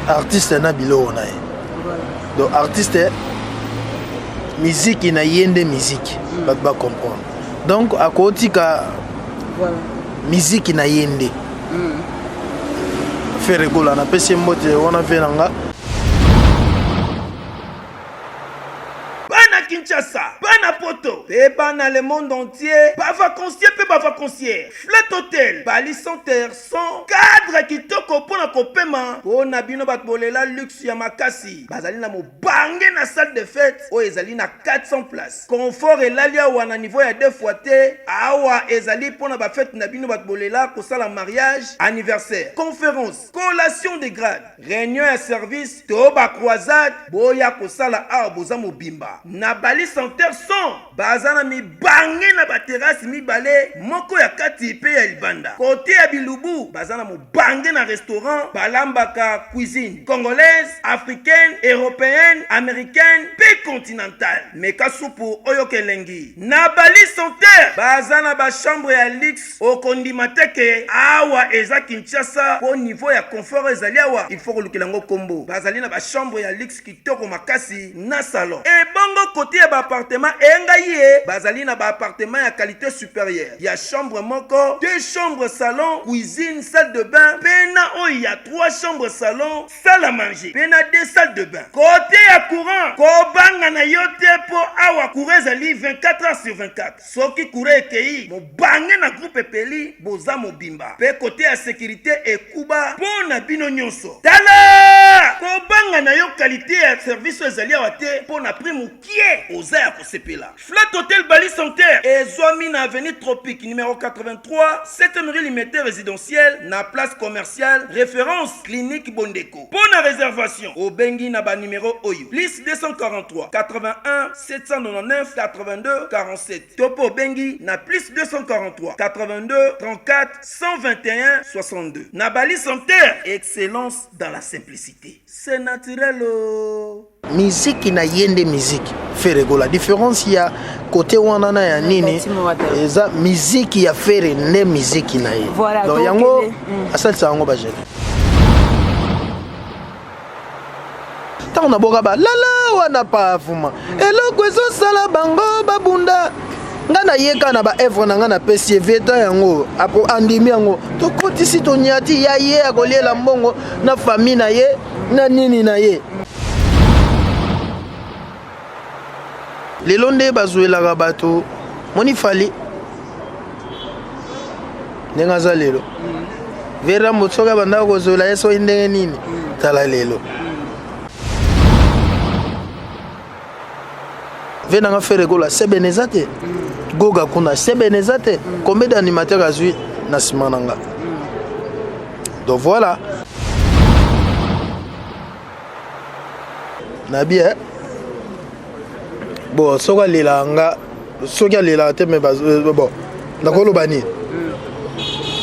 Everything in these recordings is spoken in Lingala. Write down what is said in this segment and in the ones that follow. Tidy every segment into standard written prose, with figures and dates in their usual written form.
Artiste na biloko na ye. Donc artiste miziki na ye nde miziki mm. bato bacomprendre donc akotika voilà. miziki na ye nde mm. Ferre Gola napesi ye mbote wana ve na nga Bana Kinshasa, bana poto pe bana le monde entier, ba vacanciers pe ba vacancières. Flat Hotel, Bali Center, sans cadre kitoko mpo na kopema mpo na bino bato bolela luxe ya makasi. Bazali na mobange na salle de fête oyo ezali na 400 places. Confort elali awa na niveau ya deux fois te. Awa ezali mpo na ba fête na bino bato bolela kosala mariage, anniversaire, conférence, collation de grade. Reunion ya service to ba croisade boya kosala awa boza mobimba na Bali Center son baza na mibange na ba terrasse mibale moko ya kati pe ya libanda kote ya bilubu baza na mobange na restaurant balambaka cuisine congolaise africaine europeenne americaine pe continentale meka supu oyoka elengi na Bali Center baza na ba chambre ya luxe Okondima te ke awa eza Kinshasa po niveau ya confort ezali awa il faut kolukela yango kombo. Bazali na ba chambre ya luxe kitoko makasi na salon. Ebongo cote ya ba appartement engai ye bazali na ba appartement ya qualite superieure ya chambre moko, deux chambres salon, cuisine, salle de bain pe na oyo ya trois chambres salon, salle à manger pe na deux salles de bain. Cote ya courant kobanga na yo te po awa courant ezali 24 heures sur 24. Soki courant ekeyi, mobange na groupe epeli, boza mobimba. Pe cote ya securite ekuba po na bino nionso. Tala! Kobanga na yo qualite ya service oyo ezali awa te po na prix mukie oza ya kosepela. Flat Hotel Bali Center ezwami na avenue Tropique numero 83, septième rue Limete Residentiel na place commerciale Reference Clinique Bondeko. Po na reservation obengi na ba numero oyo, plus 243 81 799 82 47 to mpe obengi na plus 243 82 34 121 62 na Bali Center, excellence dans la simplicité. C'est naturel oh. Miziki na ye nde miziki Ferre Gola différence ya côté wana na ya nini eza miziki ya Ferre nde miziki na ye voilà, donc yango asalisa yango ba jeune ntango naboka balala wana pavuma eloko ezosala bango babunda ngai nayeka na baevre na ngai napesi ye veta yango andimi yango tokotisi tonyati ya ye akoliela mbongo na famille na ye na nini na ye lelo nde bazwelaka bato moni fali ndenge aza lelo vera moto soki abandaka kozwela ye soki ndenge nini tala lelo ve nanga Ferre Gola seben eza te goga kuna seben eza te combien d'animateur azwi na nsima na nga donc voilà na bien bon soki alelaka nga soki alelaka te mais euh, bon nakoloba nini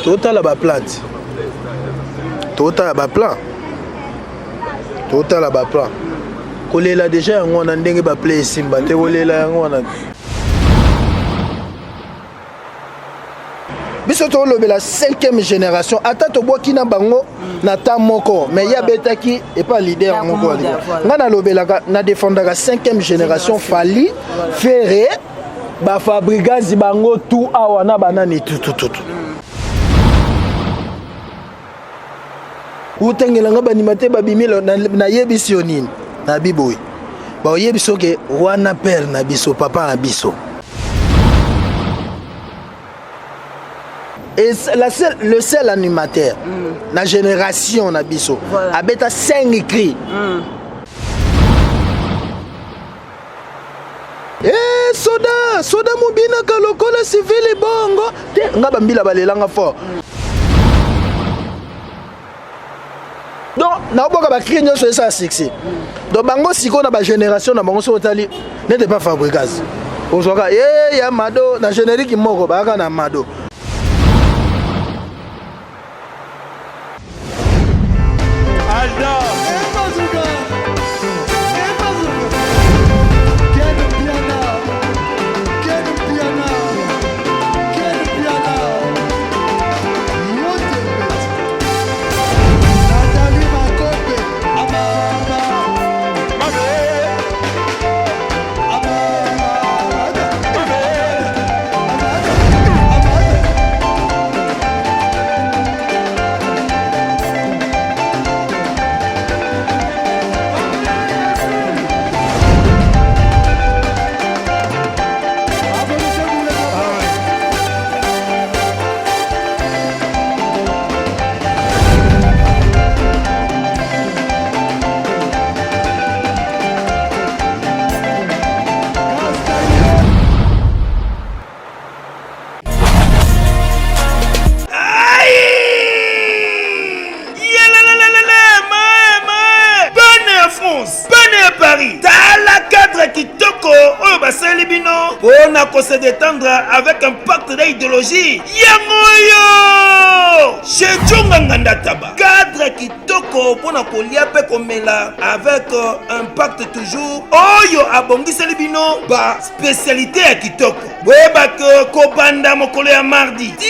totala baplante totala baplan totala baplan kolela deja yango wana ndenge baplay esimba te kolela yango wana biso tolobela 5e génération ata tobwaki na bango na temps moko mais ye abetaki epa leader moko ngai nalobelaka na defendaka 5e génération Fally Ferre bafabrigazi bango tu awa na banani tutututu otangela nga banima te babimi nayebisi yo nini nabi boye baoyebi soki wana père na biso papa na biso Et la seule, le seul animateur na génération na biso Voilà. abeta 5 cris Eh, soda soda mobinaka lokola sivili bongo te nga bambila balelanga fort donc naoboka bacri nyonso esala succès donc bango sikoyo na bagénération na bango soki otali nete pa fabrigas ozwaka ye ya mado na générique moko bayaka na mado. mpo na kose détendre avec impact na idéologie yango oyo chez Djonga Nganda Taba. Cadre kitoko mpo na kolia mpe komela avec impact toujours oyo abongiseli bino ba spécialité ya kitoko. Boyeba ke kobanda mokolo ya mardi ti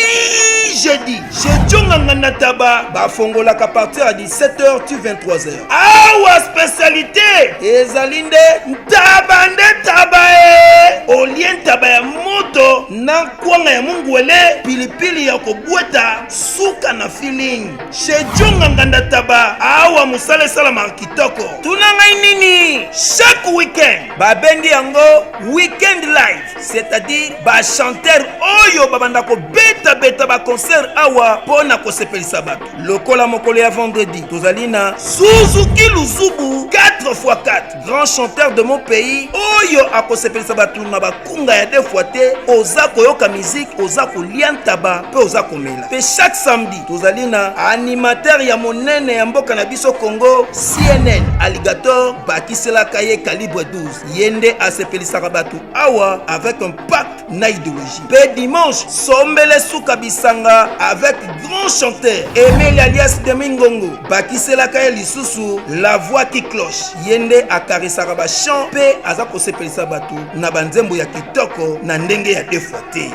jeudi, chez Djonga Nganda Taba bafongolaka partir ya 17h ti 23h. Awa spécialité ezali nde ntaba, nde ntaba e olie ntaba ya moto na kwanga ya mungwele, pilipili ya kobweta, suka na feeling. Chez Djonga Nganda Taba, awa mosala esalamaka kitoko. Tuna ngai nini? Chaque weekend babengi yango weekend live, c'est-à-dire bachanteur oyo babanda kobetabeta baconcert awa mpo na kosepelisa bato. Lokola mokolo ya vendredi, tozali na Suzuki Luzubu 4x4, grand chanteur de mon pays, oyo akosepelisa bato na bakunga ya deux fois te. Oza koyoka musique, oza kolia ntaba mpe oza komela. Mpe chaque samedi, tozali na animateur ya monene ya mboka na biso Congo, CNN Alligator, bakiselaka ye calibre 12. Ye nde asepelisaka bato awa avec impact na idéologie. Mpe dimanche, sombele suka bisanga avec grand chanteur Emeli alias Demingongo, bakiselaka ye lisusu la voix qui cloche. Ye nde akarisaka bachant mpe aza kosepelisa bato na banzembo ya kitoko na ndenge ya deux fois te.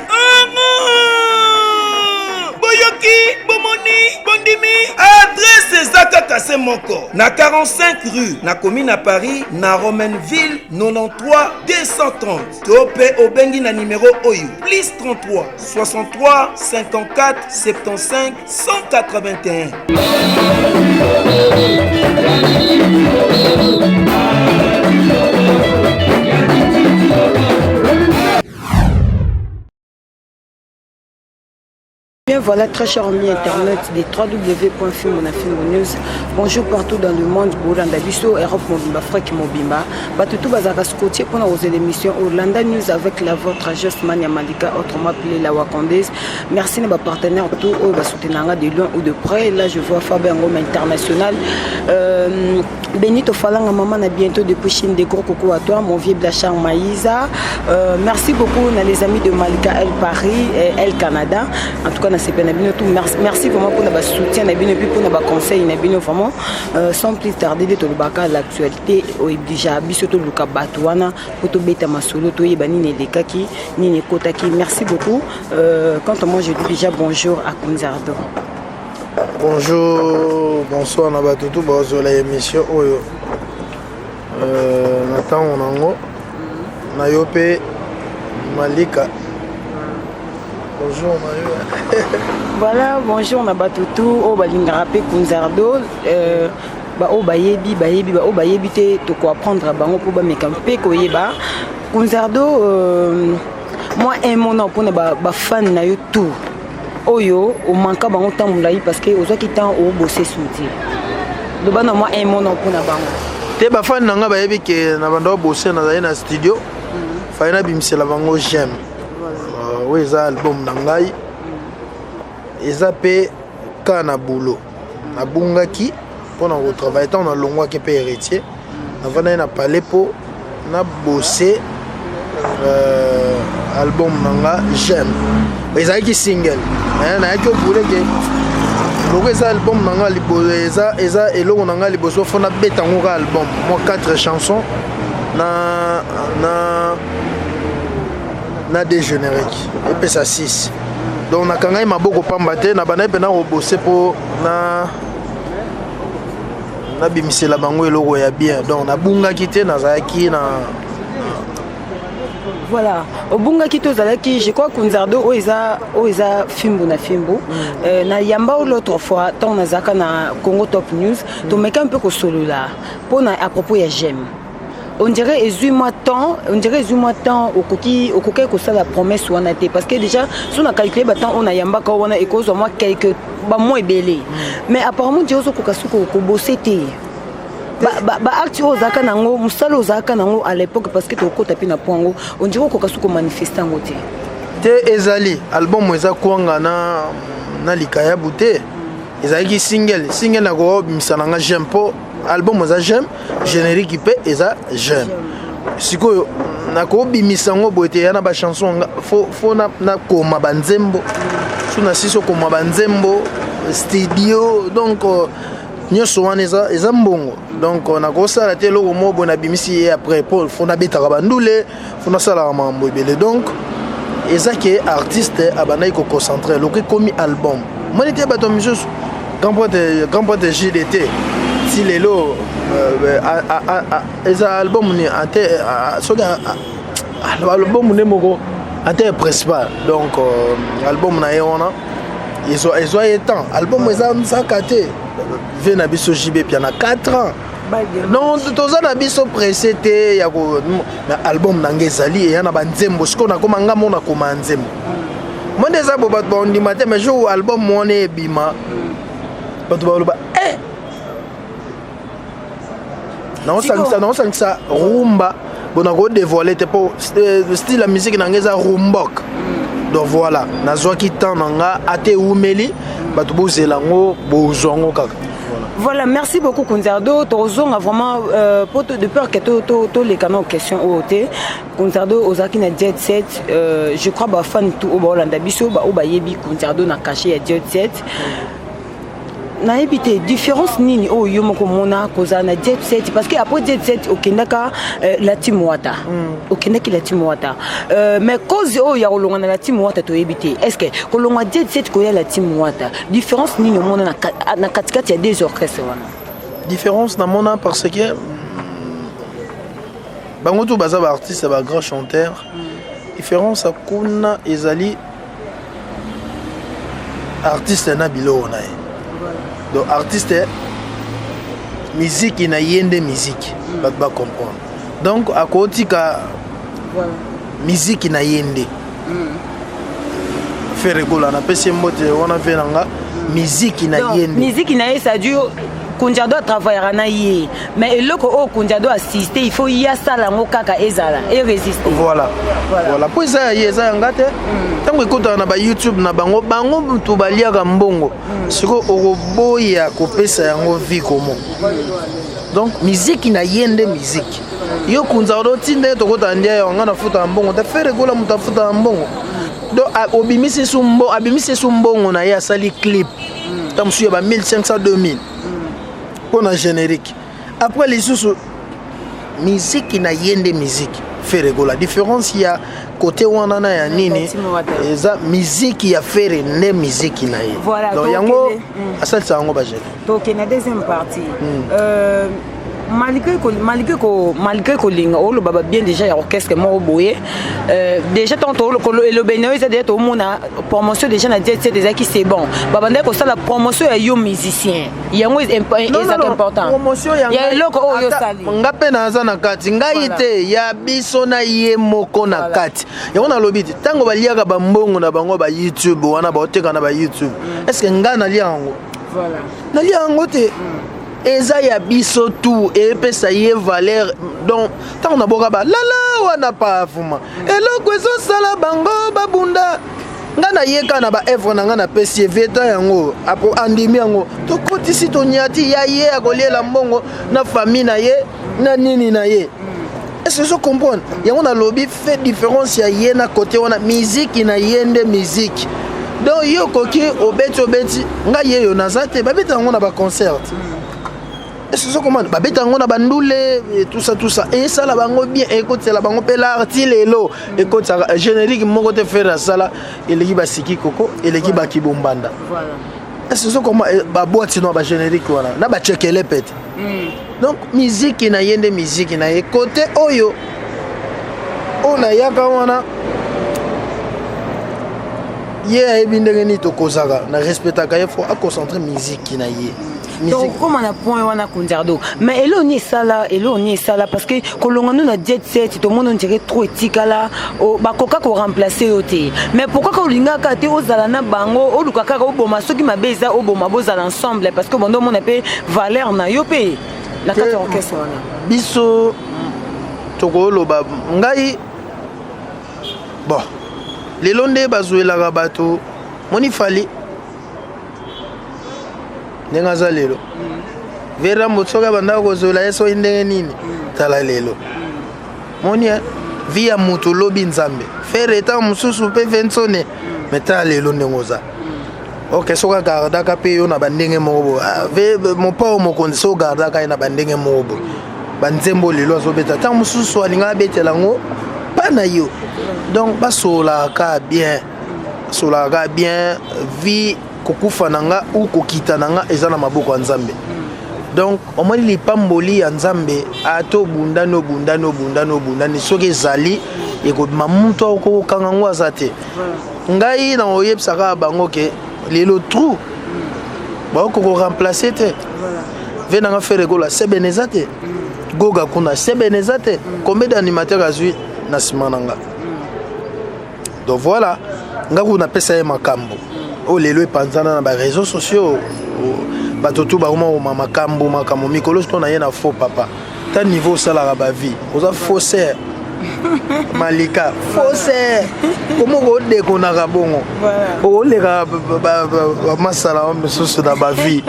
Boyoki, bomoni, bondimi, adresse eza kaka se moko, na 45 rue na commune na Paris, na Romainville, 93 230, to mpe obengi na nimero oyo: plus 33 63 54 75 181. Bien voilà, très cher ami internet des www.filmonafilmo. Bonjour partout dans le monde, Bolanda biso, Europe mobimba, Afrique mobimba. Batutu bazaka scotché pour nos émissions Orlando News avec la vôtre Josman Malika, autrement appelée la Wakandaise. Merci à nos partenaires tout oyo basoutenanga de loin ou de près. Là, je vois Fabien Ngoma International. Benito Falanga, maman, à bientôt depuis Chine. Des gros coucou à toi, mon vieux Blachar Maïsa. Merci beaucoup, na les amis de Malika El Paris et El Canada. En tout cas, na sepena bino tout. Merci, merci vraiment pour notre soutien, na bino, puis pour nos conseils, na bino vraiment. Sans plus tarder, de tolobaka l'actualité oblige biso toluka bato wana po tobeta masolo, toyeba nini elekaki, nini ekotaki. Merci beaucoup. Quant à moi, je dis déjà bonjour à Kunzardo. Bonjour, bonsoir na bato tu bazwela émission oyo na ntango nango na yo mpe Malika, bonjour na yo. Voilà, bonjour na bato tu oyo balingaka mpe Kunzardo, baoyo bayebi bayebi, baoyo bayebi te, tokoapprendre bango mpo bameka mpe koyeba Kunzardo. Mwa un mot na mpona bafan na yo tout oyo omanka bango ntango molai, parce que ozwaki temps obose su te. Loba na mwa un mot na mpona bango. Te, bafani na nga bayebi ke na bando babose, nazali na studio, fai nabimisela bango j'aime oyo eza album na ngai. Eza mpe ka na boulot, nabungaki mpona kotravaille. Ntango nalongwaki mpe Héritier, navandaki na palais mpo nabose album na nga j'aime. Ezalaki single, nayaki obule ke loko eza album na nga eza eloko na nga liboso, fo nabeta yango ka album, mwa 4 chansons na deux générique, epesa 6. Donc nakangai maboko pamba te, na bandaki mpena kobose mpo na nabimisela bango eloko ya bien. Donc nabungaki te, nazalaki na Voilà, obungaki te, ozalaki. Je crois, Kunzardo, oyo eza fimbu na fimbu. Na yamba o l'autre fois, ntango nazalaka na Congo Top News, tomeka mpe kosolola mpona à propos ya j'aime. On dirait ezwi mwa temps, on dirait ezwi mwa temps. Okoki kosala promesse wana te, parce que déjà so na calcule batemps oyo nayambaka wana, ekozwa mwa quelque bamois ebele. Mais apparemment dire ozokoka soki kobose te, baacte oyo ozalaka nango, mosala ozalaka nango à l'époque, parce que tokota mpe na po yango, on dirait okoka soki komanifeste yango te. Te, ezali album, eza kwanga na likayabu te. Ezalaki single. Single nakobimisa nanga j'aime, mpo album eza j'aime, générique mpe eza j'aime. Sikoyo Nakobimisa yango boye te, ya na bachanson fo nakoma banzembo, so nasisi okoma banzembo, studio, donc nyonso wana eza mbongo. Donc nakosala te eloko moko boye nabimisi ye après, po fo nabetaka bandule, fo nasalaka makambo ebele. Donc eza ke artiste abandaki koconcentrer eloko ekomi album. Moni te, bato misusu, grand prêtre JDT, ti lelo eza album ni ate, soki album nde moko ate principal. Donc album na ye wana ezwa ye temps. Album eza nzaka te. Ve na biso JB pia na 4 ans. Donc toza na biso pressé te ya ko na album na ngai ezali eya na banzembo. Sikoyo nakoma nga mo nakoma nzembo mo nde eza bo, bato baondima te. Mais jour album wana ebima, bato baloba eh, naosangisa rumba. Bon, nakodévoile te mpo style ya musique na ngai eza rumbok. Donc voilà, nazwaki temps na nga ate ewumeli, bato bozela yango, bozwa yango kaka. Voilà, merci beaucoup Kunzardo. Tozonga vraiment pour de peur que to to to les canaux question oyo te. Kunzardo, ozalaki na Jet Set, je crois ba fan tout oyo baolanda biso, ba oyo bayebi Kunzardo na cachet ya Jet Set. Nayebi te différence nini oyo yo moko omona kozala na Jet Set, parce que après Jet Set okendaka la Team Wata. Okendaki la Team Wata, mais cause oyo ya kolongwa na la Team Wata toyebi te. Est ce que kolongwa Jet Set koya la Team Wata, différence nini omona na katikati ya deux orchestres wana? Différence namona, parce que bango tous baza baartiste, bagrand chanteur. Différence kuna ezali artiste na biloko na ye. Donc artiste, miziki na ye nde miziki, bato bacomprendre. Donc akotika miziki na ye nde Ferre Gola, napesi ye mbote wana mpe na nga miziki na ye nde. Miziki na ye, c'est-à-dire Kunzardo atravaillera na ye, mais eloko oyo Kunzardo assiste, il faut ye asala yango kaka ezala erésister. Voilà, mpo eza ya ye, eza yanga te. Ntango ekotaka na bayoutube na bango, bango mutu baliaka mbongo. Sikoyo okoboya kopesa yango vie komo? Donc miziki na ye nde miziki. Yo Kunzardo, ntinda ye tokotaka ndia yo nga nafutaka mbongo te. Ferre Gola moto afutaka mbongo. Donc abimisi su mbongo na ye, asali clip ta mosusu ya ba 1500, 2000 mpo na générique. Après lisusu miziki na ye nde miziki. Ferre Gola, différence ya côté wana na ya nini, eza miziki ya Ferre nde miziki na ye. Donc yango asalisa yango bagénérique. Tokende na deuxième partie. Malgré kolinga oloba babien déjà ya orchestre moko boye, déjà ntango elobeli na yo eza déjà, toomona promotion déjà na Jet Set ezalaki, c'est bon, babandaki kosala promotion ya yo musicien, yango ezalaka important. Ya eloko oyo osali. Nga mpe naza na kati, ngai te, ya biso na ye moko na kati. Yango nalobi te, ntango baliaka bambongo na bango ba YouTube wana, baoteka na ba YouTube, est ce que ngai nalia yango? Nalia yango te, eza ya biso tu, epesa ye valeur. Donc ntango naboka balala wana pavuma, eloko ezosala bango babunda, ngai nayeka na baœuvre na ngai, napesi ye veta yango, andimi yango, tokotisi, toniati ya ye, akoliela mbongo na famille na ye na nini na ye. Est-ce que ozo comprendre? Yango nalobi, fait différence ya ye na côté wana, miziki na ye nde miziki. Donc yo okoki obeti, obeti ngai ye yo naza te, babeta yango na baconcert. Est-ce que ozo comprendre? Babeta yango na bandule et tout ça, tout ça esala bango bien, ekotisela bango mpe l'art. Ti lelo ekotisaka générique moko te Ferre asala eleki basiki koko, eleki bakibombanda. Est-ce que ozo comprendre? Babwati no bagénérique wana na bachekele pete. Donc miziki na ye nde miziki na ye. Côté oyo oyo nayaka wana, ye ayebi ndenge nini tokozaka na respectaka ye, fo aconcentre miziki na ye. Tokóma na point wana, Kunzardo, mais eloko nini esala, eloko nini esala? Parce que kolonga no na Jet Set, tomoni on dirait trop etikala, bakoka koremplace yo te. Mais pourquoi ka olingaka te ozala na bango, oluka kaka oboma soki mabe eza, oboma, bozala ensemble? Parce que bondo omona mpe valeur na yo mpe na kati ya orchestre wana. Biso tokoloba ngai, bon, lelo nde bazwelaka bato. Moni Fally ndenge aza lelo, vera moto soki abandaka kozwela ye soki ndenge nini, tala lelo moni. Vie ya moto, lobi Nzambe Ferre ntango mosusu mpe vensone. Mais tala lelo ndenge oza. Ok, soki agardaka mpe yo na bandenge moko boye, ah, mopao mokonzi, soki ogardaka ye na bandenge moko boye, banzembo lelo azobeta, ntango mosusu alinga abetela yango mpa na yo. Donc basololaka bien, basololaka bien. Vie, kokufa na nga ou kokita na nga eza na maboko ya Nzambe. Donc omoni lipamboli ya Nzambe, ata obundani, obundani, obundani, obundani, soki ezali ekobima, mutu akokokanga yango aza te. Ngai na oyebisaka bango ke lelo trou bakoki koremplacer te. Ve nanga Ferre Gola sebene eza te, Goga kuna sebene eza te. Combien d'animateur azwi na nsima na nga? Donc voilà, nga kuna napesa ye makambo oyo lelo epanzana na baréseaux sociaux. Bato tu bakoma koma makambo makambo mikolo siko na ye na faux papa. Ta niveau osalaka bavie, oza faussaire, Malika, faussaire. Komo kodekonaka bongo, okoleka bamasala mosusu na bavie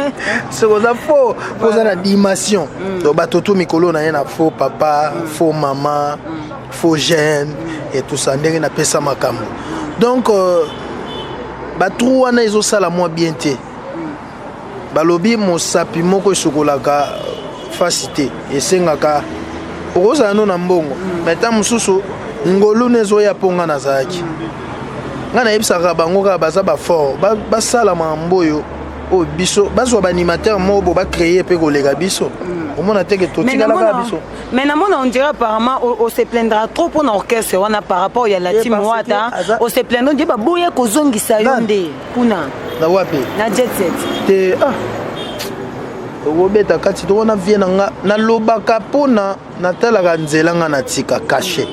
soki oza faux, po oza na dimension. Donc bato tu mikolo na ye na faux papa, faux mama, faux jeune et tout ça, ndenge napesa makambo. Donc batrou wana ezosala mwa bien te. Balobi mosapi moko esukolaka fasi te. Esengaka okozala no na mbongo, mais ntango mosusu ngolu ne ezoya. Mpo nga nazalaki, ngai nayebisaka bango kaka baza bafort, basala makambo oyo oyo biso bazwa baanimateur moko bo bacréer mpe koleka biso. Omona teke totikala kaka biso. Mais namona, on dirait apparemment on se plaindra trop pour orchestre wana par rapport ya la team Wata. On se plaindra, on dit baboya kozongisa yo nde kuna. Na wapi? Na Jet Set. Te, ah, okobeta kati tokona vie na nga. Nalobaka mpona natalaka nzela nga natika cachet.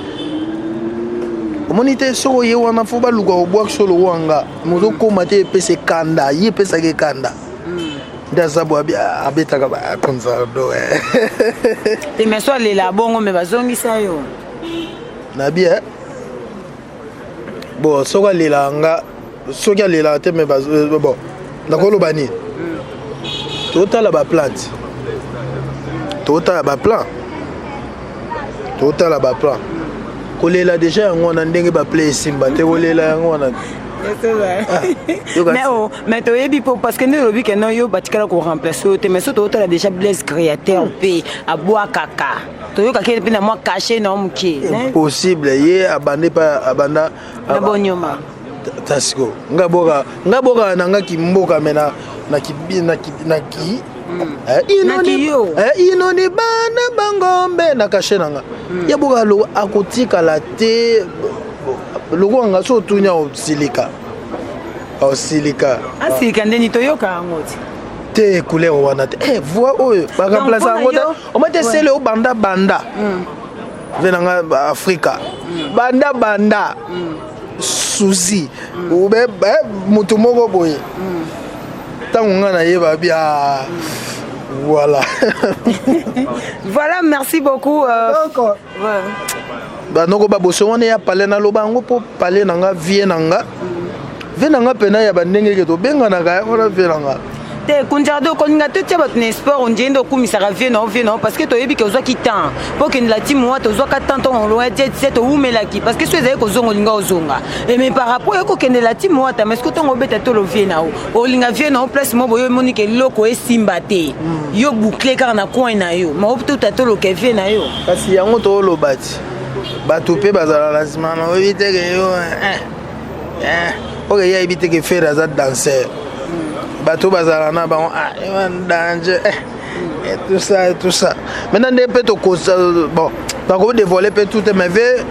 Omoni te, soki oye wana, fo baluka kobwaka so lokwa nga mozokóma te. Epesa ekanda, ye epesaka ekanda nde aza bo abetaka bakonzardo. Te, mais so alela bongo, me bazongisa yo. Nabi bon, soki alelaka nga, soki alelaka te, me bon, nakoloba nini? Totala baplante, totala baplan, totala baplan. Kolela deja yango wana, ndenge baple esimba te, kolela yango wana. Mais oh, mais toyebi po parce que nde olobi ke non, yo batikala koremplace yo te. Mais so totala déjà Blaise Créateur mpe abwakaka, toyokaki mpe na mwa cachet na moke. Impossible, ye abande mpe abanda. Na bonyoma. Tasiko nga boka, nga boka na nga kimboka, me na na ki na ki na ki inoni bana bangombe na cachet na nga. Ye boka akotikala te lokola nga. So otuni, osilika, osilika. Asilika ndeni? Toyoka yango ti. Te, couleur wana te, voix oyo baremplace yango te. Oma te, sele obanda banda ve na nga Afrika, banda banda suzi ube motu moko boye. Ntango nga nayeba bia, voilà. Voilà, merci beaucoup. Donc banoko baboso wana ya pale, naloba yango mpo pale na nga, vie na nga, vie na nga mpena ya bandenge ke tobenganaka wana, vie na nga. Te, Kundiardo, kolinga totia bato na sport, ondie nde okumisaka vie na yo, vie na yo, parce que toyebi ke ozwaki temps mpo okendela ti mowa. Tozwaka temps ntongo olonga Jet Set, owumelaki, parce que so ezali kozonga, olinga ozonga. Mais par rapport oye kokendela ti mowata, mais soki ntongo obeta tolo vie na yo, olinga vie na yo place mo boye, omoni ke eloko esimba te, yo boucle kaka na coin na yo, ma otuta toloka vie na yo. Kasi yango tooloba ti bato mpe bazala na nsima na oyebi teke yo oke, ye ayebi teke Ferre aza danseur. Bato bazala na bango danger et tout ça et tout ça. Maintenant nde mpe tokosa, bon, nakodévoile mpe tout te, mais ve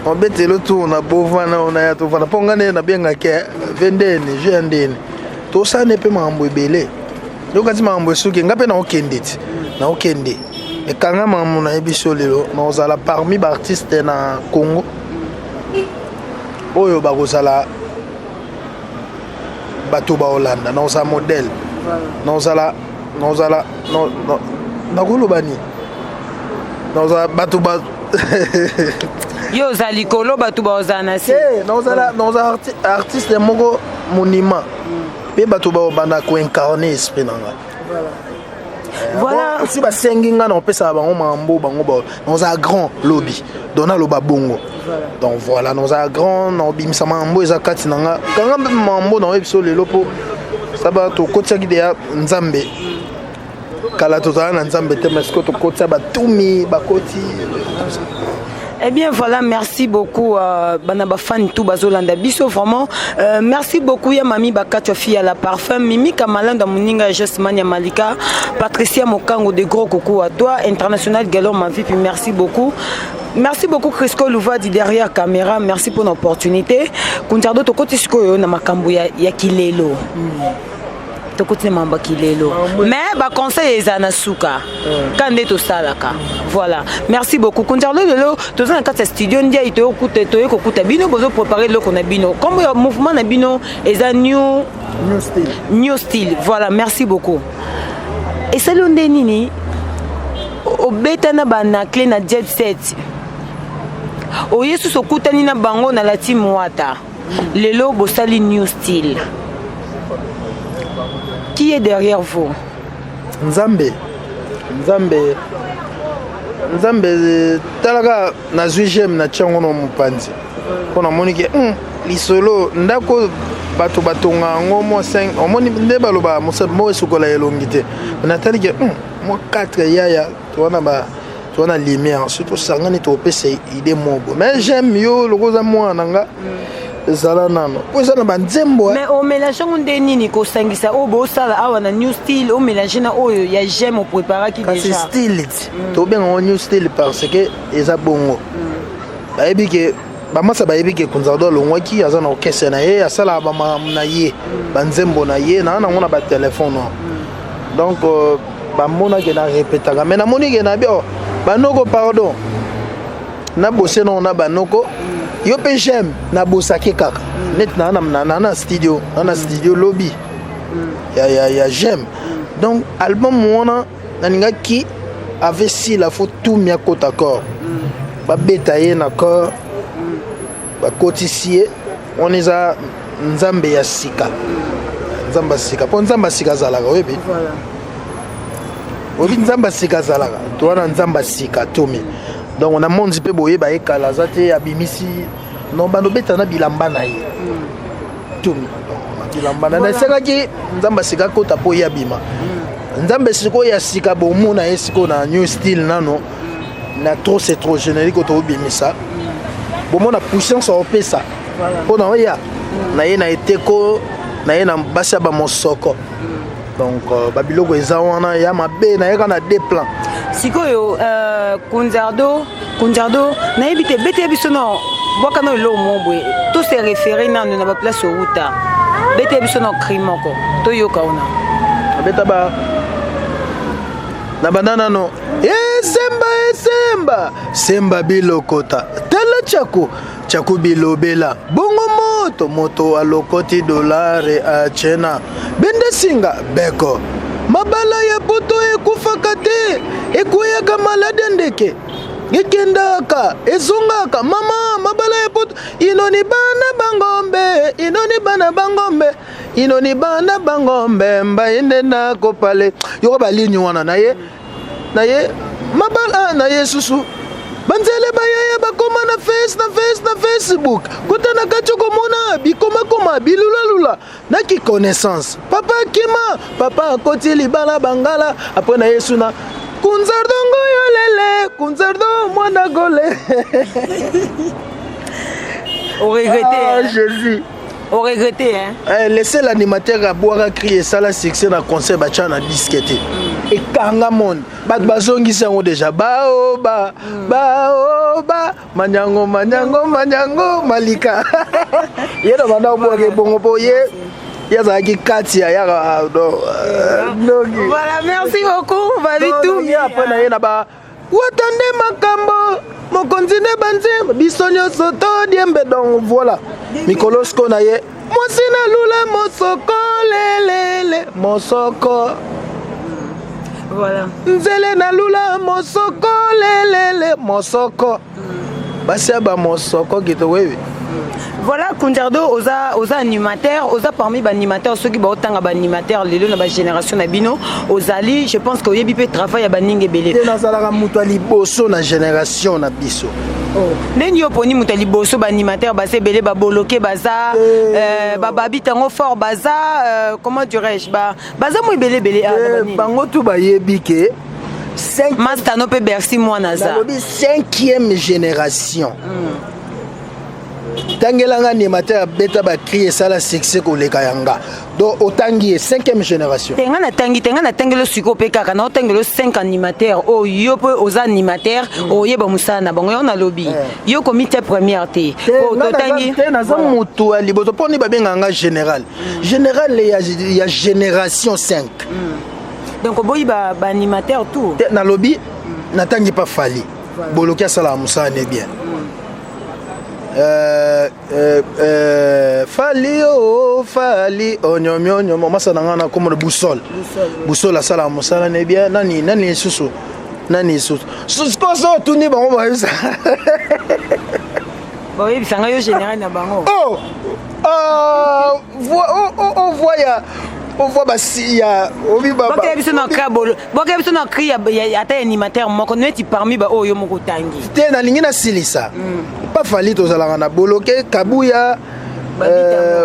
obetelo tour na bovana ona ya tovanda mpo nga nde nabengaki ve ndeni jeu ya ndeni, tosala mpe makambo ebele. Yokati makambo esuki, nga mpe naokende ti naokende ekanga makambo. Nayebi so lelo nakozala parmi baartiste na Congo oyo bakozala bato baolanda, nakozala modèle, nakozala nakozala nakoloba nini, nakozala bato ba Yo oza likolo, bato baozala na se. Nakozala artiste moko monument mpe bato baobanda koincarne esprit na ngai. Voilà. Bon, si basengi nga na opesaka bango mambo bango naozala grand lobi donc naloba bongo. Donc voilà, naozala grand, naobimisa mambo eza kati na nga. Kanga mpe mambo na oyebi biso lelo mpo saba tokotisaki deya Nzambe. Kala tozala na Nzambe te, mais sikoyo tokotisa batumi bakoti. Eh bien voilà, merci beaucoup bana bafan tout bazolanda biso vraiment. Merci beaucoup ya mami Bakatwa fille à la parfum, Mimi Kamalanda Muninga Josman ya Malika, Patricia Mokango de gros coucou à toi, international Galor ma vie, puis merci beaucoup. Merci beaucoup Crisco Louvadi derrière caméra, merci pour l'opportunité. Kunzardo, tokoti sikoyo na makambo ya kilelo. Tokoti na mambo ya kilelo. Mais ba conseil eza na suka. Ka nde tosalaka. Voilà. Merci beaucoup. Kunzardo, lelo toza na kati ya studio ndiai, toyokuta toye kokuta bino bozo préparer eloko na bino. Kombo ya mouvement na bino eza new New Style. New Style. Voilà, merci beaucoup. Esali yo nde nini obeta na banacle na Jet Set, oye susu okutani na bango na la team Wata, lelo bosali New Style? Qui est derrière vous? Nzambe, Nzambe, Nzambe. Talaka, nazwi geme na tiango na mopanzi mpo namoni ke lisolo ndako bato batonga yango mwa 5, omoni nde baloba mo esukola elongi te. Natali ke mwa 4 yaya towana ba towana lumière, surtout tosangani, topesa idée moko. Mais j'aime yo loko oza mwana na nga, ezala nano po eza na banzembo. Mais omélange yango nde nini, kosangisa oyo bosala awa na New Style, omélange na oyo ya geme opréparaki? Kasi Déjà style ti tobenga yango New Style parce que eza bongo. Bayebi ke bamasa, bayebi ke Kunzardo alongwaki, aza na orchestre na ye, asalaka bamakambo na ye, banzembo na ye naa nango na batelefone wana. Donc bamonaki na répétaka, mais namoni ke na bi oh, banoko, pardon, nabose nango na banoko yo mpe j'aime nabosaki kaka neti na na studio lobi ya j'aime. Donc album wana nalingaki ave sila, fo tumi akota corps, babeta ye na corps, bakotisi ye wana. Eza Nzambe ya sika, Nzambe ya sika, mpo Nzambe ya sika azalaka, oyebi. Oyebi Nzambe ya sika azalaka, to wana Nzambe ya sika tomi. Donc na mondi mpe boyeba ye kala aza te, abimisi non bando obeta na bilamba na ye tomi. Donc, bilamba na nasengaki Nzambe ya sika akota mpo ye abima. Nzambe sikoyo ya sika bomona ye sikoyo na New Style nano na Trop c'est trop, générique tobimisa, bomona puissance aopesa mpo na oya na ye na eteko na ye na basi ya bamosoko. Donc babiloko eza wana ya mabe nayeka na deux plans. Sikoyo Kunzardo, Kunzardo, nayebi te, bete biso no bwaka no eloko moko boye to se référé nano na baplace outa. Bete biso no cri moko toyoka ona. Abeta ba na banda nano esemba esemba semba bilokota tala tiako tiako bilobela bongo moto moto alokoti dolare achena bende singa beko mabala ya poto ekufaka te, ekweyaka maladi ya ndeke, ekendaka ezongaka mama mabala ya poto inoni bana bangombe, inoni bana bangombe, inoni bana bangombe mbai nde nakopale yoko balignes wana na ye na ye mabala na ye susu banzele bayaya bakoma na face na face na Facebook, kota na kati okomona bikomakoma bilulalula naki connaissance papa kima papa akoti libala bangala apres na yesu na Kunzardo ngoyo lele Kunzardo mwana gole. Oregrete. Ah, Jésus. Oregrete, hein? Eh, laissez l'animateur abwaka cri esala succès na concert, batya na disque te, ekanga monde, bato bazongisi yango déjà baoba baoba manyango manyango manyango malika ye na banda obwaka ebongo mpo ye ye azalaki kati ya yaka noki. Voilà, merci beaucoup Babitou. Ye apres na ye na ba wata nde makambo mokonzi nde banzembo biso nyonso todiembe. Donc voilà, mikolo siko na ye mwasi na lula mosoko lelele mosoko. Nzele na lula mosoko lelele mosoko. Basi ya bamosoko kitoko, oyebi. Voilà, Kunjardo, oza animateur, oza parmi baanimateur. Soki baotanga baanimateur lelo na bagénération na bino, ozali. Je pense que oyebi mpe travail ya baninga ebele. Te, nazalaka moto ya liboso na génération na biso. Ndeni yo poni moto ya liboso, baanimateur baza ebele, baboloke baza, bababi ntango fort baza, comment dirais-je, baza mo ebele ebele. Bango tu bayebi ke Mastano mpe Bercy mwana aza. Nalobi cinquième génération. Tangelanga animateur abeta bacri, esala succès koleka yanga. Donc otangi ye cinquième génération. Te, nga natangi te, nga natangeli sikoyo mpe kaka naotangeli 5 animateur oyo yo mpe oza animateur, oyeba mosala na bango. Yo nalobi yo komi te première te. Totangi te, naza motu ya liboso. Mpo nini babengaka nga général? Général ya génération 5. Donc oboyi baanimateur tout? Nalobi natangi pa Fali, boloki asalaka mosala ne bien. Fali o Fali onyomi onyomi masa na ngai na komona Busol. Busol asalaka mosala ne bien. Nani, nani lisusu, nani lisusu? Sikoyo so otuni bango, bayebisa. Bayebisa ngai yo général na bango. Oh, oh, voix ya, ovoi basi ya obi. Bokeye biso na bokeye biso na cri ata animateur moko neti parmi baoyo yo moko otangi. Te, nalingi nasilisa pa Fali. Tozalaka na Boloke, Kabuya,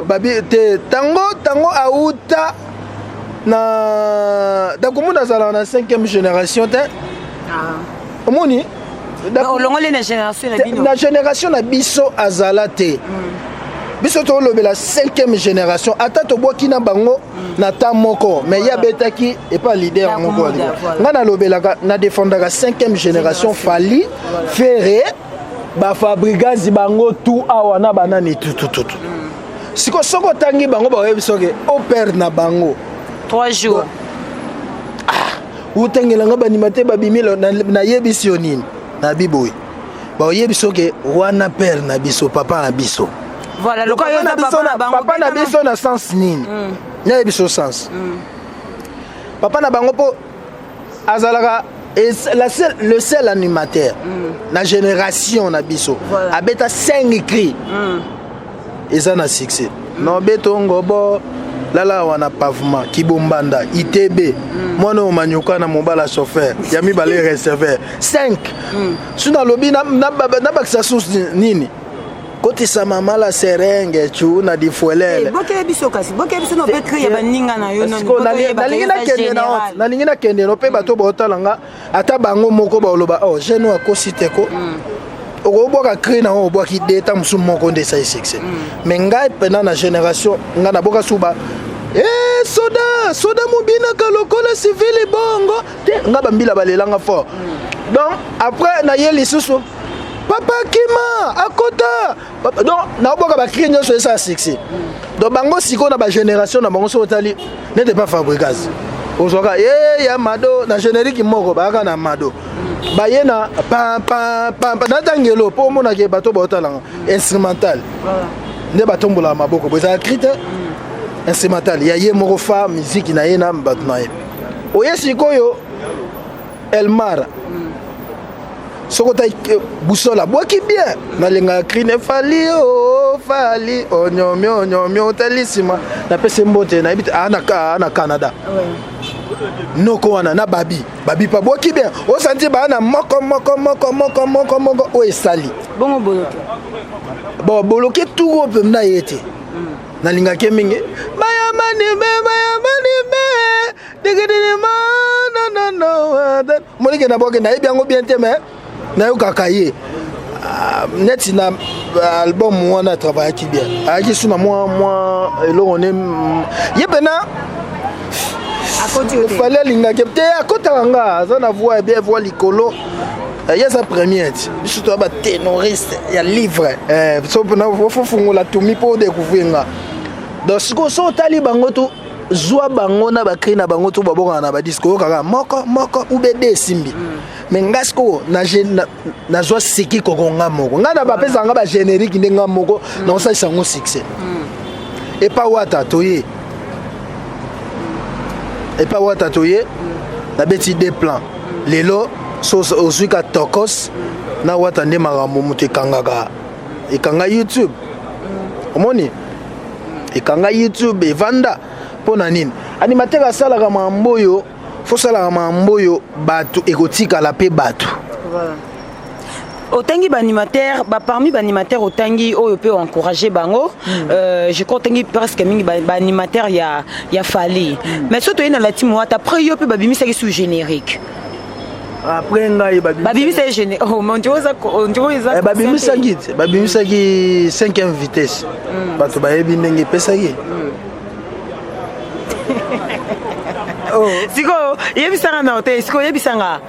babi te. Tango tango auta na dakomona, azalaka na cinquième génération te, omoni. Olongoli na génération na bino. Na génération na biso azala te. Biso tolobela cinquième génération. Ata tobwaki na bango na ta moko, mais ye abetaki epa leader moko. Ngai nalobelaka, nadefendaka cinquième génération: Fali, Ferre, bafabrigazi, bango tu awa na banani tutututu. Siko soki otangi bango, baoyebi soki opere na bango. 3 jours. Otangelanga banima te, babimi. Nayebisi yo nini? Nabi boye, baoyebi soki wana père na biso, papa na biso. Voilà, lokola yo papa na bango. Papa na biso na sens nini? Nayebi so sens papa na bango, mpo azalaka le seul animateur na génération na biso abeta 5 cris eza na succès. Nobeto ngobo lala wana pavement kibombanda itb mwana oyo manyuka na mobala chauffeur ya mibale receveur 5. So nalobi nabakisa susu nini? Kotisa mama la serenge cu na difuelele. Bokele biso kasi, bokele biso na mpe cri ya baninga na yo. Nalingi nakende na nalingi nakende no mpe bato baotala nga, ata bango moko baoloba: "Oh, jeune oyo akosi te." Ko okobwaka cri na oyo obwaki de ta mosusu moko nde esali succès. Mais ngai mpena na génération ngai naboka suba e soda soda mobinaka lokola civili bongo te. Ngai bambila balelanga fort. Donc après naye lisusu papa kima akota. Donc naobwaka bacri nyonso esala succès. Donc bango sikoyo na bagénération na bango, soki otali nete pa Fabrigas, ozwaka ye ya Mado na générique moko, bayaka na Mado, baye na pampampa natangelo mpo omonake bato baotalanga instrumental nde batombolaka maboko bo ezala cri te, instrumental ya ye moko, fa miziki na ye na bato na ye. Oye sikoyo Elmara, soki otali Busola abwaki bien, nalingaka cri ne Fali o Fali onyomi onyomi. Otali nsima, napesi mbote, nayebi te na Canada noko wana na babi babi mpe abwaki bien. Osanti baa na moko moko moko moko moko moko oyo esali. Bongo Boloke? Bon, Boloke turo mpe na ye te, nalingaki mingi bayamani be bayamani be dikididima nonono monike na boke. Nayebi yango bien te, mais nayokaka ye neti na album wana atravaillaki bien, ayaki su na mwa mwa eloko ne ye mpena. Fali alingaki te, akotaka nga, aza na voix bien, voix likolo. Ye aza premier ti biso toya baténoriste ya livre. So mpena fofungola tumi mpo odécouvrir nga. Donc sikoyo so otali bango tu, zwa bango na bacri na bango to babokaka na badisque, oyokaka moko moko ube de esimbi. Mais nga sikoyo nazwa siki koko nga moko, nga na bapesaka nga bagénérique nde nga moko naosalisa yango succès. Epa Wata toye, epa Wata toye, nabeti deux plans. Lelo so ozwi ka tokos. Na Wata nde makambo moto ekangaka, ekanga YouTube. Omoni, ekanga YouTube evanda mpo na nini? Animateur asalaka makambo oyo, fosalaka makambo oyo bato ekotikala mpe bato. Voilà. Otangi baanimateur ba, parmi baanimateur otangi oyo mpe oencourage bango. Je crois otangi presque mingi baanimateur ya Fally. Mais so toye na la team Wata, après yo mpe babimisaki sous générique. Après ngai? Babimisaki générique. Oh, mais on eza Babimisaki te, babimisaki 5e vitesse. Bato bayebi ndenge epesaki. Oh. Sikoyo yebisanga na te, sikoyo yebisanga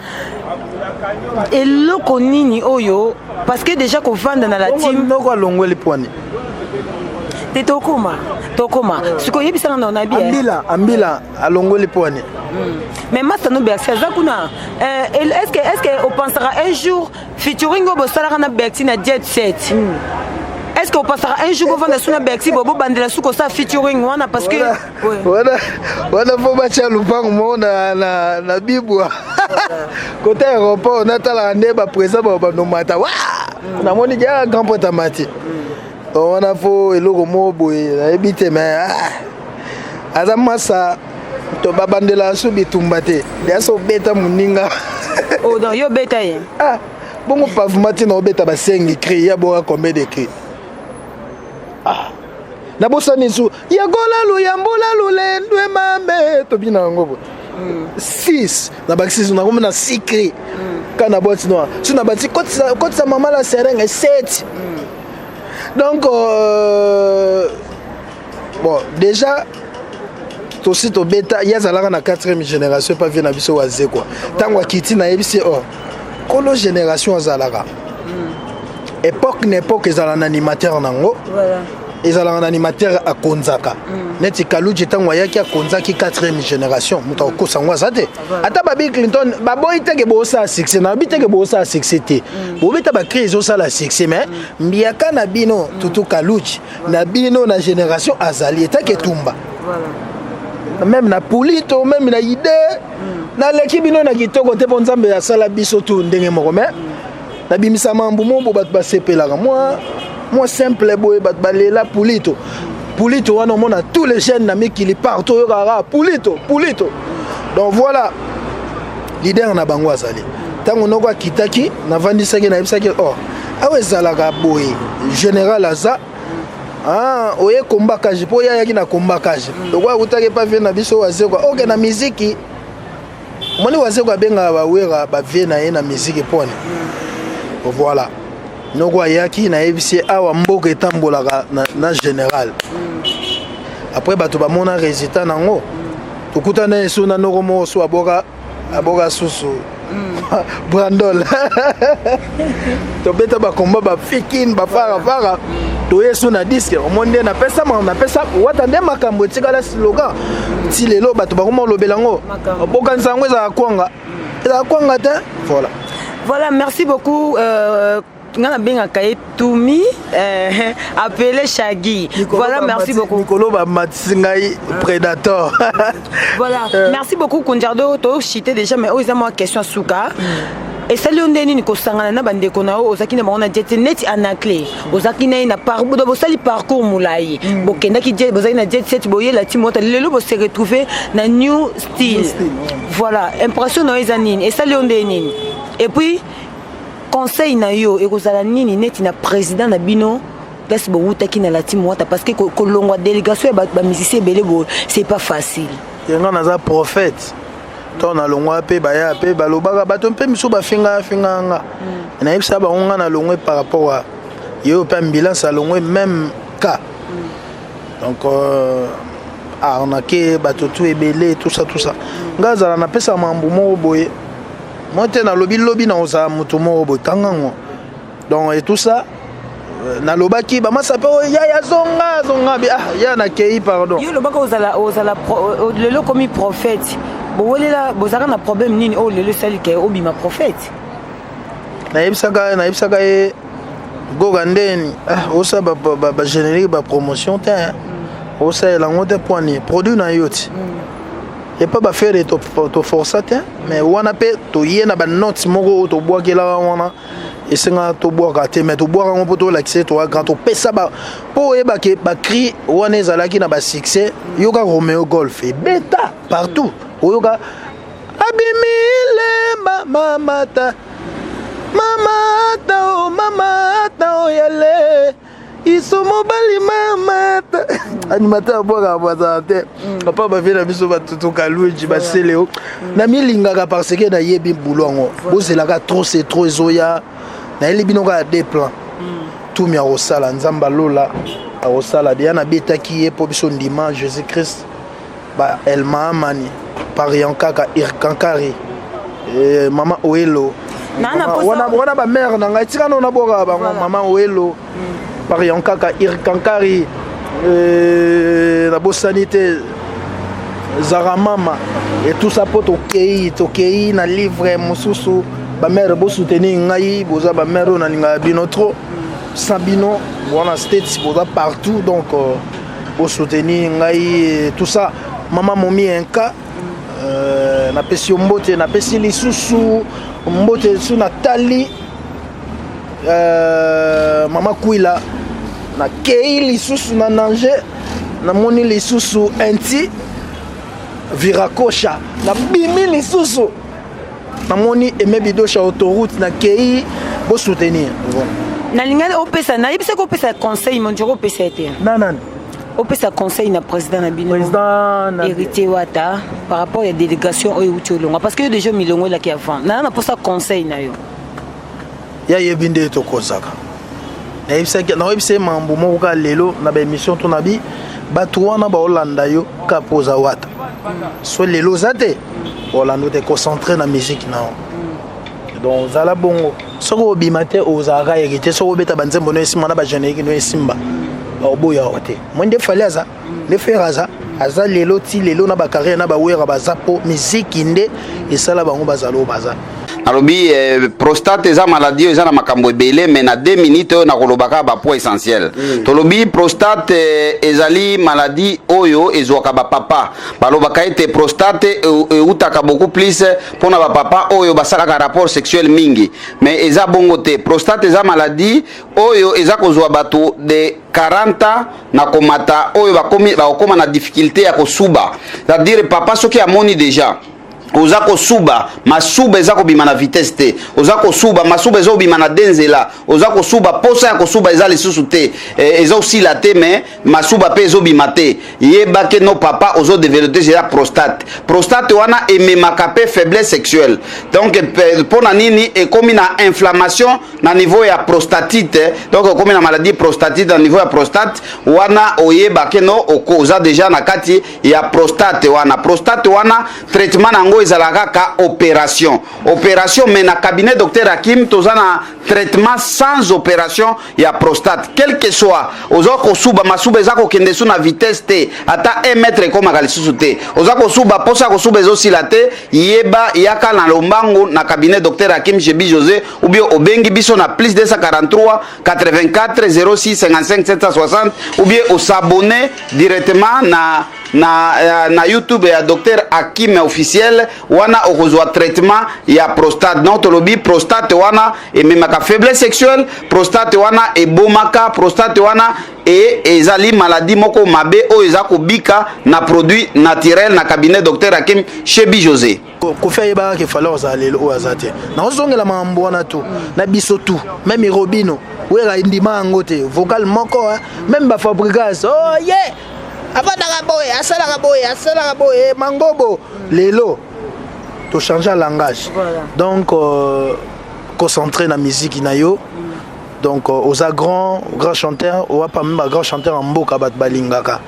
eloko nini oyo, parce que déjà kovanda na la team Noko alongweli pwani. Te, tokoma. Sikoyo yebisanga na nabi. Ambila, ambila alongweli pwani. Mais Masano Bercy aza kuna. Est-ce que opensera un jour featuring oyo bosalaka na Bercy na Jet Set, est-ce que opensera un jour bovanda su na Bercy, bo bobandela su kosala featuring wana? Parce que Wana wana fo batya lupango moko na bibwa côté aéroport. Natalaka nde baprésident bao banomata wa, namoni kaka grand pote amati wana. Fo eloko moko boye, nayebi te, mais ah, aza masa to babandela so bitumba te, deya obeta moninga. Oh, donc yo beta ye? Ah, bongo pavement ntina obeta basengi cri ya boka, combien de cri? Ah, nabosani su yakola luyambula lulendwe mame, tobina yango boye 6 na bakisi 6, nakomi na 6 cri ka na boîte noire. So na bati kotisa mama la seringue 7. Donc bon, déjà tosi tobeta. Ye azalaka na 4e génération epa vie na biso Wazekwa. Ntango akiti, nayebisi o kolo génération azalaka époque na époque ezala na animateur nango. Ezalaka na animateur akonzaka neti Kaluji. Ntango ayaki, akonzaki 4e génération. Moto akokosa yango aza te. Ata babi Clinton baboyi teke bosala succès, nayebi teke bosala succès te, bobeta bacri ezosala succès, mais mbiaka na bino tutu Kaluji na bino na génération azali etake etumba. Même na pulito, même na ide, naleki bino na kitoko te, mpo Nzambe asala biso tu ndenge moko. Mais nabimisa mambu mombo, bato basepelaka mwa simple boye, bato balela pulito, pulito wana. Omona tous les jeunes na mikili partout oyokaka pulito, pulito. Donc voilà, leader na bango azali. Ntango noko akitaki, navandisaki, nayebisaki: "Oh, awa ezalaka boye, général aza. Ah, oye kombakage mpo oye ayaki na kombakage lokola akutaki epa vie na biso Wazekwa. Oke na miziki, omoni Wazekwa abengaka bawera bavie na ye na miziki mpone." Voilà, noko ayaki, nayebisi ye: "Awa mboka etambolaka na général." Après bato bamona résultat nango. Tokutana esu na noko moko so aboka, aboka susu Brandol, tobeta bakomba bafikine bafarafara, toye so na disque. Omoni nde napesa napesa Wata nde makambo etikala slogan ti lelo, bato bakoma olobela yango. Bokanisa yango ezala kwanga, ezala kwanga te. Voilà. Voilà, merci beaucoup. Nga nabengaka ye Tumi, appelé Shaggy. Voilà, merci beaucoup. Mikolo bamatisi ngai prédator. Voilà, merci beaucoup Kundiardo. Tochite déjà, mais oyo eza mwa question suka. Esali yo nde nini kosangana na bandeko na yo ozalaki na bango na jet neti Anacle, ozalaki na ye na bosali parcours molai, bokendaki, bozalaki na Jet Set, boyela ti mota, lelo bose retrouve na New Style? Voilà, impression na yo eza nini? Esali yo nde nini? Et puis conseil na yo ekozala nini neti na président na bino, place bowutaki na la team Wata? Parce que kolongwa délégation ya bamusicien ebele boye, c'est pas facile. Nga naza prophète to nalongwa mpe baya mpe balobaka, bato mpe misu bafinga finga nga. Nayebisa bango nga nalongwe par rapport a ye oyo mpe ambulance alongwe, même cas. Donc arnaque bato tu ebele, tout ça, tout ça. Nga azala napesa mambu moko boye mo te, nalobi lobi na kozala moto moko boye kangango. Donc et tout ça, nalobaki bamasa mpe oyo ya zonga zonga bi, ah, ya nakei, pardon. Yo olobaka ozala lelo komi prophète. Bowelela, bozalaka na problème nini oyo lelo esali ke obima prophète? Nayebisaka ye goga ndeni, ah, osala bagénérique, bapromotion te, osalela yango te poani produit na yo ti epa bafere toforsa te. Mais wana mpe toye na banote moko oyo tobwakelaka wana. Esengaka tobwaka te, mais tobwaka yango mpo tolakisa ye toa grand, topesa ba mpo oyeba ke bacri wana ezalaki na basuccès. Yoka Romeo Golf ebeta partout, oyoka abimilemba mamata mamata o mamata oyale iso mobali mamata. Animateur abwaka bazala te, papa. Bavie na biso batutuka Luigi baseleo namilingaka parce que nayebi bulo yango. Bozelaka, trop c'est trop ezoya. Nayeli bino kaka deux plans. Tumi akosala, Nzambe alola akosala deya. Nabetaki ye mpo biso ndima Jésus Christ ba Elmaamani parian kaka Irkankari, mama Oelo. Wana, wana bamare na ngai, tika no nabwakaka bango. Mama Oelo parian kaka Irkankari, nabosani te Zaramama et tout ça mpo tokei, tokei na livre mosusu. Bamare, bosoutenir ngai, boza bamare oyo nalingaka bino trop. Sans bino wana States, boza partout, donc bosoutenir ngai, tout ça. Mama Momi Inka, napesi yo mbote, napesi lisusu mbote lisusu. Natali mama Kwila, nakei lisusu na Nanger, namoni lisusu Inti Virakosha, nabimi lisusu, namoni Eme Bidosha autoroute, nakei bosoutenir, voilà. Nalingani opesa, nayebisaki opesa conseil monjoko, opesa ye te. Na nani? Opesa conseil na président na bino. Président na Héritier Wata, par rapport ya délégation oyo euti olongwa, parce que yo déjà milongo elaki avant. Nana naposa conseil na yo. Ya yebi nde tokozaka. Nayebisaki, nayebisa ye mambo moko kaka lelo na baémission to na bi bato wana baolanda yo kaka mpo oza Wata. So lelo oza te, olanda te, concentré na musique na yo. Donc ozala bongo, soki obima te, ozalaka Héritier. Soki obeta banzembo no esimba na bagénérique no esimba, baoboya yo te. Moi nde Fally aza, nde Ferre aza, aza lelo ti lelo na bacarrière na bawera baza, mpo miziki nde esala bango bazala oyo baza. Nalobi prostate eza maladie oyo eza na makambo ebele, mais na 2 minutes oyo nakoloba kaka bapoint essentiel. Tolobi prostate ezali maladie oyo ezwaka bapapa. Balobaka ete prostate eutaka beaucoup plus mpona bapapa oyo basalaka rapport sexuel mingi, mais eza bongo te. Prostate eza maladie oyo eza kozwa bato de 40 ans na komata, oyo bakokoma na difficulté ya kosuba. C'est-à-dire papa soki amoni déjà oza kosuba, masuba eza kobima na vitesse te, oza kosuba, masuba eza kobima na de nzela, oza kosuba, posa ya kosuba eza lisusu te, eza osila te, mais masuba mpe ezobima te, yeba ke no papa ozodévelopper eza prostate. Prostate wana ememaka mpe faiblesse sexuelle. Donc mpo na nini? Ekomi na inflammation na niveau ya prostatite. Donc ekomi na maladie prostatite na niveau ya prostate wana, oyeba ke no oza déjà na kati ya prostate wana. Prostate wana, traitement na yango ezalaka kaka opération, opération. Mais na cabinet docteur Hakim, toza na traitement sans opération ya prostate. Quel que soit oza kosuba, masuba eza kokende su na vitesse te, ata 1 mètre ekomaka lisusu te, oza kosuba, posa ya kosuba ezosila te, yeba, yaka na lombangu na cabinet docteur Hakim Shebi José, ou bien obengi biso na plus 243 84 06 55 760, ou bien os'abonner directement na YouTube ya docteur Hakim officiel. Wana okozwa traitement ya prostate. Donc tolobi prostate wana ememaka faiblesse sexuelle, prostate wana ebomaka, prostate wana e ezali maladie moko mabe oyo eza kobika na produit naturel na cabinet docteur Hakim Shebi José. Kofi ayebaka ke Fally ozala lelo oyo aza te. Naozongela makambo wana tu na biso tu, même Robino oyaka ndima yango te, vocal moko, même bafabricas oh ye avandaka boye, asalaka boye, asalaka boye mangobo. Lelo tochange langage. Donc concentré na musique na yo. Donc oza grand, grand chanteur, owa parmi ba grand chanteur ya mboka, bato balingaka.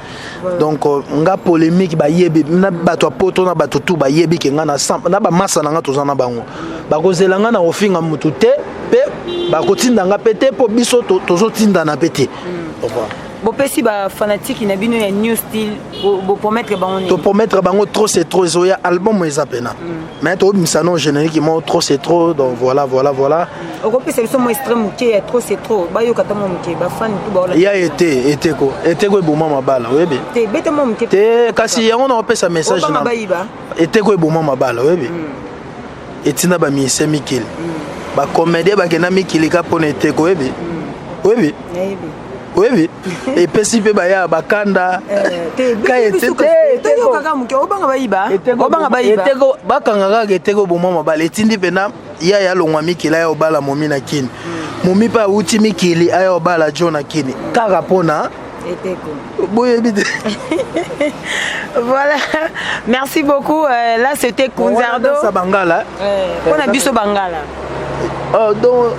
Donc nga polémique, bayebi na bato ya poto na bato tu bayebi ke nga na bamasa na nga toza na bango, bakozela nga na kofinga motu te, mpe bakotinda nga mpe te, mpo biso tozotindana mpe te. Bopesi bafanatike na bino ya New Style, bopromettre bango nini? Topromettre bango trop c'est trop ezoya, album eza pena, mais tobimisa no générique moko trop c'est trop. Donc voilà, voilà, voilà. Okopesa biso mo extrait moke ya trop c'est trop, bayoka ta mwa moke, bafani tu baola. Ya ete eteko eteko eboma mabala, oyebi. Te, beta mwa moke. Te, kasi yango na opesa message. Na bayiba. Eteko eboma mabala, oyebi, etinda bamise mikili. Bacomédien bakenda mikili ka mpona eteko, oyebi, oyebi, oyebi, epesi mpe baya bakanda. Eteko bakanga kaka eteko boma mabala, etindi mpena yaya alongwa mikili, aya obala momi na Kini. Momi mpe awuti mikili, aya obala jo na Kini kaka mpona boyebi te. Voilà, merci beaucoup. Là, c'était Kunzardo. Bangala. Mpona biso bangala. Oh, donc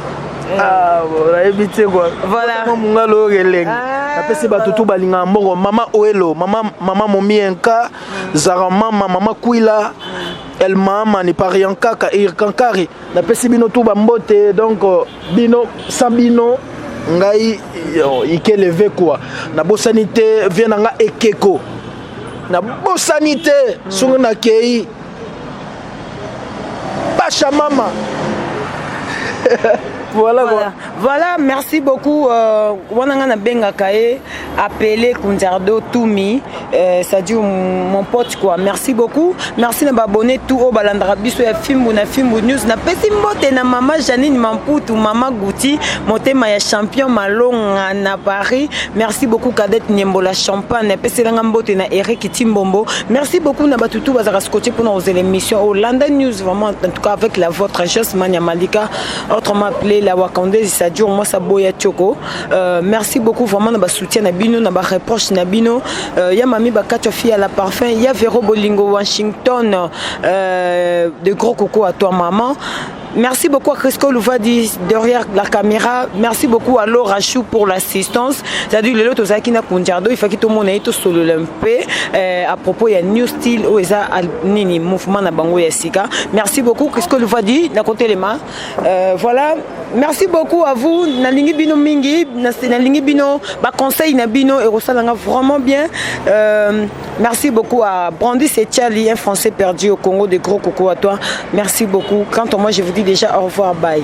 ah, nayebi te quoi. Voilà. Mongala oyo elengi, napesi bato tu balingaka mbongo, mama Oelo, mama, mama Momienka, Zara, mama, mama Kwila, El Mama ni Pariankaka Irkankari, napesi bino tu bambote. Donc bino, sans bino ngai ikeleve quoi. Nabosani te vie na nga ekeko, nabosani te soki nakei Pasha mama. Voilà, voilà. Voilà, merci beaucoup. Wana nga nabengaka ye appelé Kunzardo Tumi, c'est-à-dire mon pote quoi. Merci beaucoup. Merci na baabonné tout oyo balandaka biso ya Fimbu na Fimbu News. Napesi mbote na mama Janine Mamputu, mama Gouti, motema ya champion Malonga na Paris. Merci beaucoup Cadette Nyembola Champagne. Napeselanga mbote na Eric Timbombo. Merci beaucoup na batutu bazaka scotché mpona kozela émission au London News, vraiment en tout cas avec la vôtre Jos Mania Malika, autrement appelé la Wakandaise, c'est-à-dire moi ça boya Choco. Merci beaucoup vraiment na ba soutien na bino, na ba reproche na bino. Ya mami Bakatio fille à la parfum, ya Vero Bolingo Washington, de gros coucou à toi maman. Merci beaucoup à Crisco Louvadi derrière la caméra. Merci beaucoup à Laura Chou pour l'assistance. C'est-à-dire, le tozalaki na Kunjardo, il faut que tout le monde ait tout solo un peu à propos il y a New Style oyo eza nini, mouvement na bango ya sika. Merci beaucoup Crisco Louvadi na côté les mains. Voilà, merci beaucoup à vous. Nalingi bino mingi, nalingi bino ba conseil na bino et rosalanga vraiment bien. Merci beaucoup à Brandis et Tchali, un Français perdu au Congo, de gros coucou à toi. Merci beaucoup. Quant à moi, je vous dis déjà au revoir, bye.